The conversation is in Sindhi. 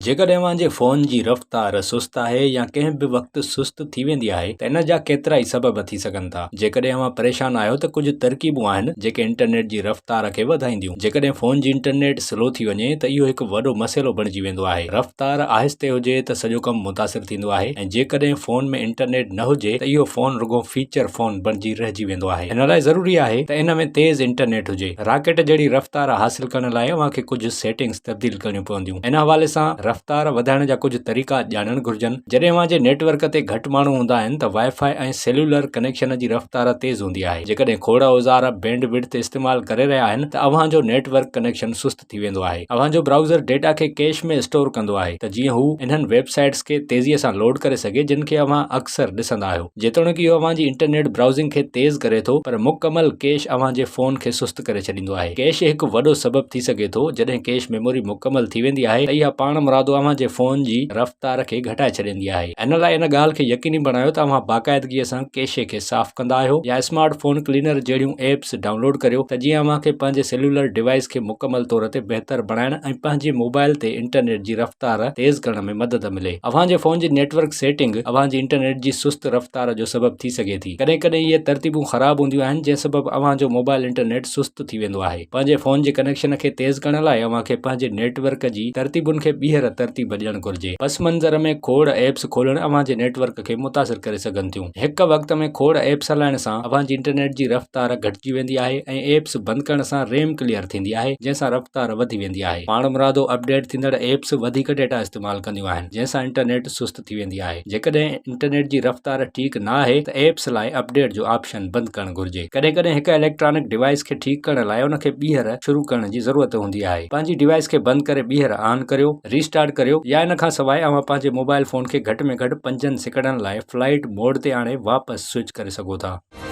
جيڪڏهن اوهان جي فون جي رفتار سست آهي يا ڪنهن به وقت سست ٿي ويندي آهي ته ان جا ڪيترائي سبب ٿي سگهن ٿا. جيڪڏهن اوهان پريشان آهيو ته ڪجهه ترڪيبون آهن جيڪي انٽرنيٽ جي رفتار کي وڌائينديون. جيڪڏهن فون جي انٽرنيٽ سلو ٿي وڃي ته اهو هڪ وڏو مسئلو بڻجي ويندو آهي. رفتار آهستي هجي ته سڄو ڪم متاثر ٿيندو آهي ۽ جيڪڏهن فون ۾ انٽرنيٽ نه هجي ته اهو فون رڳو فيچر فون بڻجي رهجي ويندو آهي. ان لاء ضروري آهي ته ان ۾ تيز انٽرنيٽ هجي. راڪيٽ جهڙي رفتار حاصل ڪرڻ لاء اوهان کي ڪجهه سيٽنگز تبديل ڪرڻيون پونديون. ان حوالي سان رفتار وڌائڻ جا ڪجهه طريقا ڄاڻڻ گهرجن. جڏهن اوهان جي نيٽ ورڪ تي گهٽ ماڻهو هوندا آهن ته وائي فائي ۽ سيلولر ڪنيڪشن جي رفتار تيز هوندي آهي. جيڪڏهن کوڙ اوزار بينڊ وڊٿ استعمال ڪري رهيا آهن ته اوهان جو نيٽ ورڪ ڪنيڪشن سست ٿي ويندو آهي. اوهان جو برائوزر ڊيٽا کي ڪيش ۾ اسٽور ڪندو آهي ته جيئن هو انهن ويب سائيٽس کي تيزي سان لوڊ ڪري سگهي جن کي اوهان اڪثر ڏسندا آهيو. جيتوڻيڪ اهو اوهان جي انٽرنيٽ برائوزنگ کي تيز ڪري ٿو پر مڪمل ڪيش اوهان جي فون کي سست ڪري ڇڏيندو آهي. ڪيش هڪ وڏو سبب ٿي سگهي ٿو، جڏهن ڪيش ميموري مڪمل ٿي ويندي آهي ته اها پاڻمرادو اوهان جي فون جي رفتار کي گهٽائي ڇڏيندي آهي. ان لاء ان ڳالهه کي يقيني بڻايو ته اوهان باقاعدگي سان ڪيشي کي صاف ڪندا آهيو يا اسمارٽ فون ڪلينر جهڙيون ايپس ڊائونلوڊ ڪريو ته جيئن اوهان کي پنهنجي سيلولر ڊوائيس کي مڪمل طور تي بهتر بڻائڻ ۽ پنهنجي موبائل تي انٽرنيٽ جي رفتار تيز ڪرڻ ۾ مدد ملي. اوهان جي فون جي نيٽ ورڪ سيٽنگ اوهان جي انٽرنيٽ جي سست رفتار جو سبب ٿي سگهي ٿي. ڪڏهن ڪڏهن اهي ترتيبون خراب هونديون آهن جنهن سبب اوهان جو موبائل انٽرنيٽ سست ٿي ويندو آهي. پنهنجي فون جي ڪنيڪشن کي تيز ڪرڻ لاء اوهان کي پنهنجي نيٽ ورڪ جي ترتيبن کي ٻيهر ترتيب ڏيڻ گهرجي. پس منظر ۾ کوڙ ايپس کولڻ اوهان جي نيٽ ورڪ کي متاثر ڪري سگهن ٿيون. هڪ وقت ۾ کوڙ ايپس هلائڻ سان اوهان جي انٽرنيٽ جي رفتار گهٽجي ويندي آهي ۽ ايپس بند ڪرڻ سان ريم ڪليئر ٿيندي آهي جنهن سان رفتار وڌي ويندي آهي. پاڻمرادو اپڊيٽ ٿيندڙ ايپس وڌيڪ ڊيٽا استعمال ڪنديون آهن جنهن سان انٽرنيٽ سست ٿي ويندي آهي. جيڪڏهن انٽرنيٽ جي رفتار ٺيڪ نه آهي ته ايپس لاء اپڊيٽ جو آپشن بند ڪرڻ گهرجي. ڪڏهن ڪڏهن هڪ اليڪٽرانڪ ڊوائيس کي ٺيڪ ڪرڻ لاء ان کي ٻيهر شروع ڪرڻ جي ضرورت هوندي آهي. پنهنجي ڊوائيس کي بند ڪري ٻيهر آن ڪريو، ري اسٽارٽ ڪريو يا ان کان سواء اوهان پنهنجي موبائل فون کي گهٽ ۾ گهٽ پنجن سيڪنڊن لاء فلائيٽ موڊ تي آڻي واپس سوئچ ڪري سگهو ٿا.